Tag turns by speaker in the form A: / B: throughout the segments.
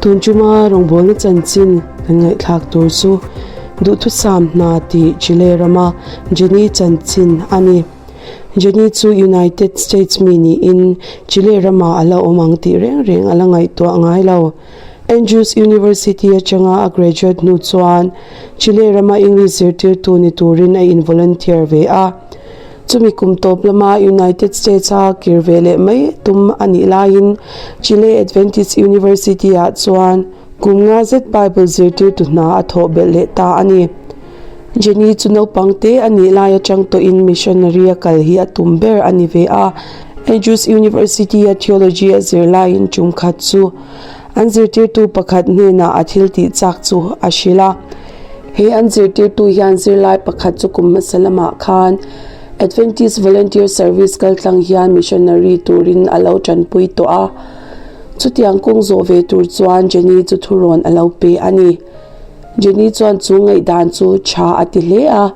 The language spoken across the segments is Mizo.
A: Tun chuma rawngbawlna chanchin kan ngaihthlak tur chu duhthusam hna tih Chile rama Jenny chanchin a ni. Jenny chu United States mi niin Chile ramah a la awm ang tih reng reng a la ngaihtuah ngai lo. Andrews University atanga a graduate hnu chuan Chile rama English zirtirtu ni turin a in volunteer ve a. Chumi kum tawp lama United States a kir ve leh mai tum a nih laiin Chile Adventist University ah chuan kum nga zet Bible zirtirtu hna a thawh belh leh ta a ni. Jenny chu naupang te a nih lai atang tawhin missionary a kal hi a tum ber a ni ve a. Andrews University a theology a zir laiin tum khat chu an zirtirtu pakhat hnenah a thil tih chak chu a hrilh a. He an zirtirtu hian zirlai pakhat chu kum hmasa lamah khan Adventist Volunteer Service kaltlang hian missionary turin a lo tanpui tawh a. Chutiang kawng zawh ve tur chuan Jenny chu thurawn a lo pe a ni. Jenny chuan chu ngaihdan chu tha a ti hle a.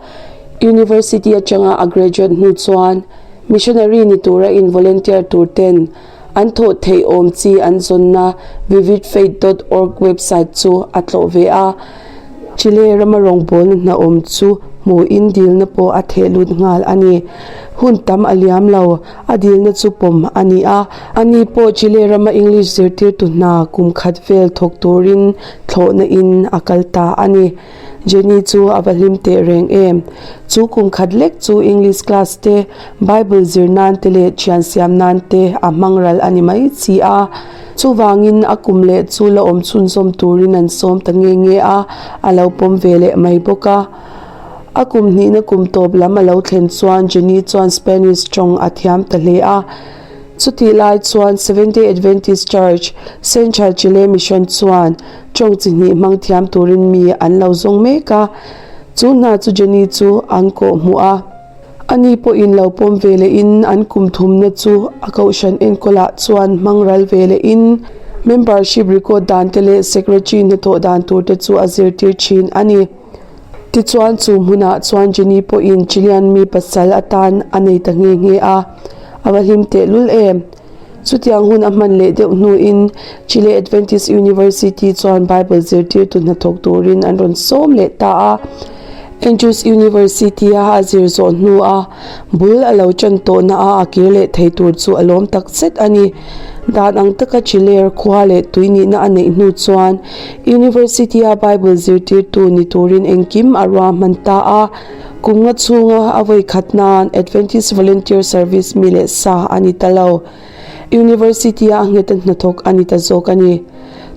A: University atanga a graduate hnu chuan missionary ni tura in volunteer tur ten An thawh theih awm chi an zawnna vividfaith dot org website chu a tlawh ve a. Chile rama rawngbawlna hna awm chu hmuhin dilna pawh a theh lut nghal a ni. Hun tam a liam lo, a dilna chu pawm a ni a. Ani pawh Chile rama English zirtirtu hna kum khat vel thawk turin thlawhna in a kal ta a ni. Jenny chu a va hlim teh reng em? Chu kum khat lek chu English class te, Bible zir nan te leh thian siam nan te a hmang ral a ni mai chi a. Chuvangin a kum leh chu la awm chhunzawm turin an sawm ta nge nge a, a lo pawm ve leh mai bawk a. A kum hnihna kum tawp lam a lo thlen chuan Jenny chuan Spanish tawng a thiam ta hle a. Chutih lai chuan Seventh-day Adventist Church, Central Chile Mission chuan tawng chi hnih hmang thiam turin mi an lo zawng mek a. Chu hna chu Jenny chu an kawh hmuh a. Ani pawhin lo pawm ve lehin an kum thumna chu a kohhran enkawlah chuan hmang ral ve lehin membership record dan te leh secretary hnathawh dan tur te chu a zirtir thin a ni. Tichuan chu hmunah chuan Jenny pawhin Chilean mi pasal atan a nei ta nghe nghe a, a va hlim tehlul em. Chutiang hun a hman leh deuh hnuin Chile Adventist University chuan Bible zirtirtu hnathawk turin an rawn sawm leh ta a. Andrews University-a a zir zawh hnua bul a lo tan tawhna a a kir leh thei tur chu a lawm tak zet a ni. Dan ang taka Chile khua leh tui nihna a neih hnu chuan University-a Bible zirtirtu ni turin engkim a ruahman ta a. Kum nga chhunga a vawi khat nan Adventist Volunteer Service mi leh sa a ni ta lo. University-a a ngheta hnathawk a ni ta zawk a ni.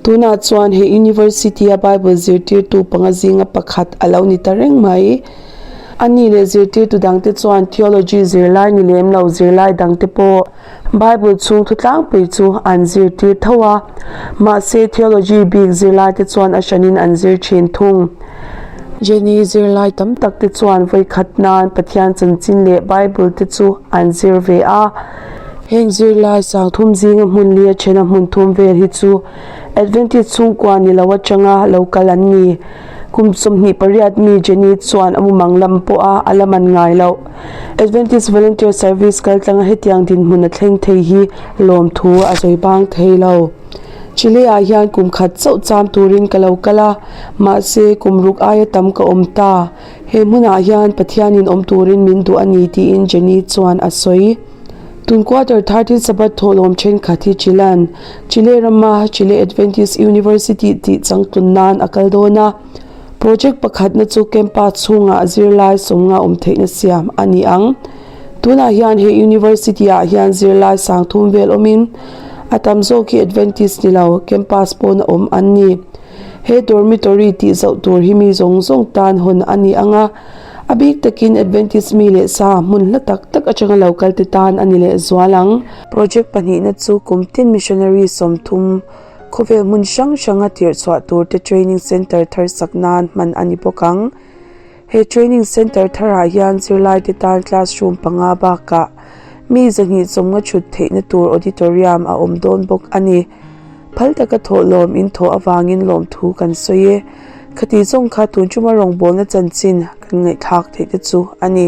A: Tunah chuan he University-a Bible zirtirtu panga zinga pakhat a lo ni ta reng mai. A ni leh zirtirtu dangte chuan theology zirlai ni lem lo zirlai dangte pawh Bible chhung thu tlangpui chu an zirtir tho a. Mahse theology bik zirlaite chuan a hranin an zir thin thung. Jenny zirlai tam tak te chuan vawikhat nan Pathian chanchin leh Bible te chu an zir ve a. Heng zirlai sangthum zinga hmun li a then a hmun thum vel hi chu Adventist chhungkua ni lo atanga lo kal an ni. Kum 28 mi Jenny chuan a mumang lam pawh a a la man ngai loh. Adventist Volunteer Service kaltlanga hetiang dinhmun a thleng thei hi lawmthu a sawi bang thei lo. Chile-ah hian kum khat chauh cham turin ka lo kal a, mahse kum ruk aia tam ka awm ta. He hmunah hian Pathianin awm turin min duh a ni tiin Jenny chuan a sawi. Tun quarter 13 Sabbath thawhlawm thenkhat hi Chilean, Chile rama Chile Adventist University tih changtlun nan a kal dawn a. Project pakhatna chu campus chhungah zirlai sawmnga awm theihna siam a ni ang. Tunah hian he University ah hian zirlai sangthum vel awmin a tam zawk hi Adventist ni lo campus pawna awm an ni. He dormitory tih zauh tur hi mi zawng zawng tan hawn a ni ang a, a bik takin Adventist mi leh sa hmun hla tak tak atanga lo kal te tan a ni leh zual ang. Project pahnihna chu kum tin missionary 30 khawvel hmun hrang hranga tirh chhuah tur te training center thar sak nan hman a ni bawk ang. He training center tharah hian zirlaite tan classroom panga bakah mi 250 thut theihna tur auditorium a awm dawn bawk a ni. Phal taka thawh lawm in thawh avangin lawmthu kan sawi e. Khati zawng kha tun tuma rawngbawlna chanchin kan ngaihthlak theih te chu a ni.